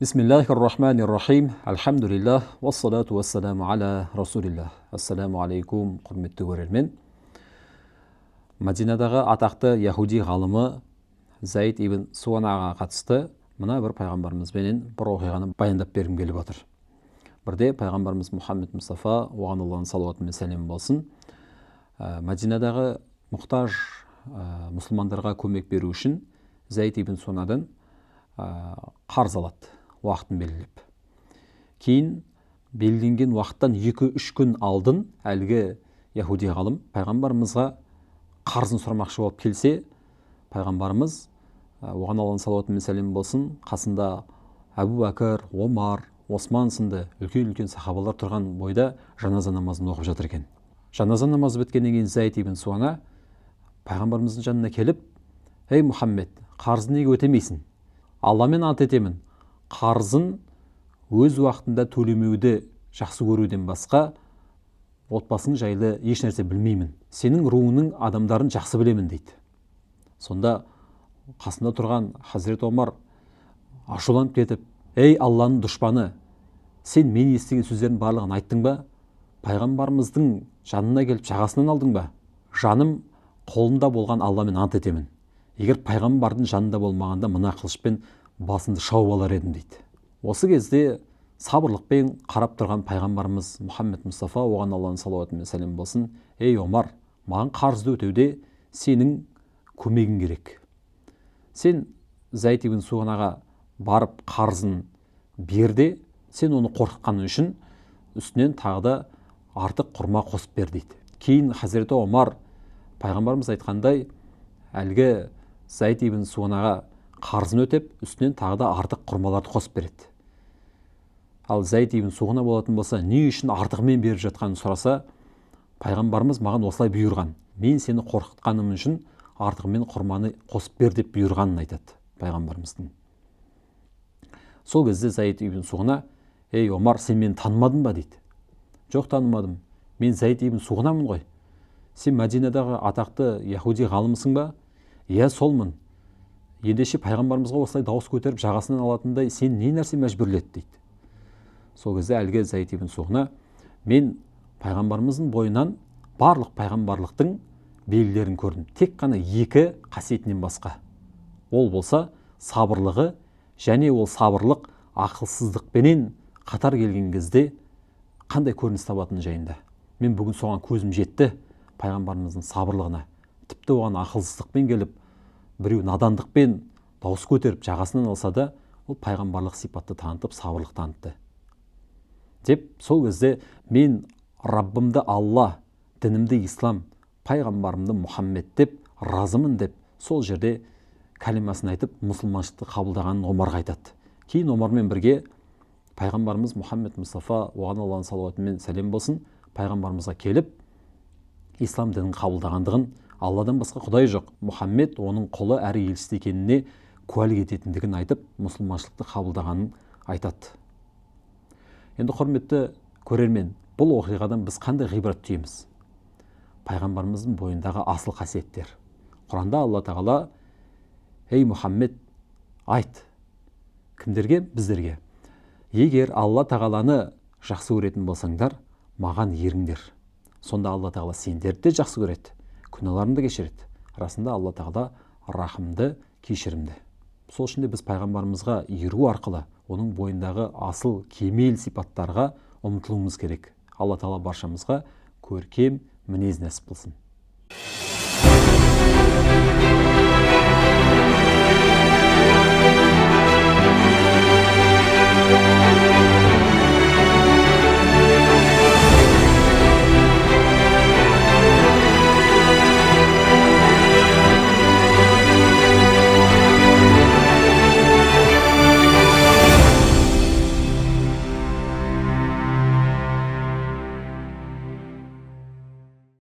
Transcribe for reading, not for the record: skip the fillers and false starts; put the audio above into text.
Бисмиллахир-рахманир-рахим. Альхамдулиллах, вассалату вассаламу аля расулиллах. Ассаламу алейкум, құрметті көрермен. Мадинадағы атақты яхуди ғалымы Зайд ибн Суанаға қатысты мына бір пайғамбарымызбенен бір оқиғаны баяндап бергім келіп отыр. Бірде пайғамбарымыз Мұхаммед Мұстафа, оған Алланың салауаты мен сәлемі болсын, Мадинадағы мұқтаж мұсылмандарға көмек беру үшін Зайд ибн Суанадан қарыз алады, уақытын белгілеп. Кейін белгіленген уақыттан 2-3 күн алдын әлгі яхуди ғалым пайғамбарымызға қарызын сұрамақшы болып келсе, пайғамбарымыз, оған Алланың салауаты мен сәлемі болсын, қасында Әбу Бәкір, Омар, Осман сынды үлкен-үлкен сахабалар тұрған бойда жаназа намазын оқып жатыр екен. Жаназа намазы біткеннен кейін Зайд ибн Суана пайғамбарымыздың жанына келіп, «Ей Мұхаммед, қарызын неге өтемейсің? Алламен ант етемін, қарызын өз уақытында төлемеуді жақсы көруден басқа отбасың жайлы еш нәрсе білмеймін. Сенің руыңның адамдарын жақсы білемін», дейді. Сонда қасында тұрған Хазірет Омар ашуланып кетіп, «Ей Алланың дұшпаны, сен мен естіген сөздердің барлығын айттың ба? Пайғамбарымыздың жанына келіп жағасынан алдың ба? Жаным қолында болған Алламен ант етемін. Егер пайғамбардың жанында болмағанда мына қылышпен басыңды шауып алар едім», дейді. Осы кезде сабырлықпен қарап тұрған пайғамбарымыз Мұхаммед Мұстафа, оған Алланың салауаты мен сәлемі болсын, «Ей Омар, маған қарызды өтеуде сенің көмегің керек. Сен Зайд ибн Суанаға барып қарызын бер де, сен оны қорқытқаның үшін үстінен тағы да артық құрма қосып бер», дейді. Кейін Хазіреті Омар пайғамбарымыз айтқандай әлгі Зайд ибн Суанаға қарызын өтеп, үстінен тағы да артық құрмаларды қосып береді. Ал Зайд ибн Суана болатын болса, не үшін артығымен беріп жатқанын сұраса, пайғамбарымыз маған осылай бұйырған, мен сені қорқытқаным үшін артығымен құрманы қосып бер деп бұйырғанын айтады пайғамбарымыздың. Сол кезде Зайд ибн Суана, «Ей Омар, сен мені танымадың ба?» дейді. «Жоқ, танымадым. Мен Зайд ибн Суғанамын ғой. Сен Мәдинадағы атақты яхуди ғалымысың ба?» «Иә, солмын. Ендеше пайғамбарымызға осылай дауыс көтеріп жағасынан алатындай сен не нәрсе мәжбүрледі?» дейді. Сол кезде әлгі Зайд ибн Суғана, «Мен пайғамбарымыздың бойынан барлық пайғамбарлықтың белгілерін көрдім, тек қана екі қасиетінен басқа. Ол болса сабырлығы, және ол сабырлық ақылсыздықпенен қатар келген кезде қандай көрініс табатыны жайында. Мен бүгін соған көзім жетті, пайғамбарымыздың сабырлығына. Тіпті оған ақылсыздықпен келіп, біреу надандықпен дауыс көтеріп жағасынан алса да, ол пайғамбарлық сипатты танытып, сабырлық танытты», деп. Сол кезде «Мен Раббымды Алла, дінімді Ислам, пайғамбарымды Мұхаммед деп разымын», деп сол жерде кәлимасын айтып, мұсылманшылықты қабылдағанын Омарға айтады. Кейін Омармен бірге пайғамбарымыз Мұхаммед Мұстафа, оған Алланың салауаты мен сәлем болсын, пайғамбарымызға келіп ислам дінін қабылдағандығын, Алладан басқа құдай жоқ, Мұхаммед оның құлы әрі елшісі екеніне куәлік ететіндігін айтып, мұсылманшылықты қабылдағанын айтады. Енді, құрметті көрермен, бұл оқиғадан біз қандай ғибрат түйеміз? Пайғамбарымыздың бойындағы асыл қасиеттер. Құранда Алла тағала, «Ей Мұхаммед, айт», кімдерге? Біздерге, «Егер Алла тағаланы жақсы көретін болсаңдар, маған еріңдер. Сонда Алла тағала сендерді де жақсы көреді, күнәларыңды кешіреді. Расында Алла тағала рахымды, кешірімді». Сол үшін де біз пайғамбарымызға еру арқылы оның бойындағы асыл кемел сипаттарға ұмтылуымыз керек. Алла тағала баршамызға көркем мінез нәсіп қылсын.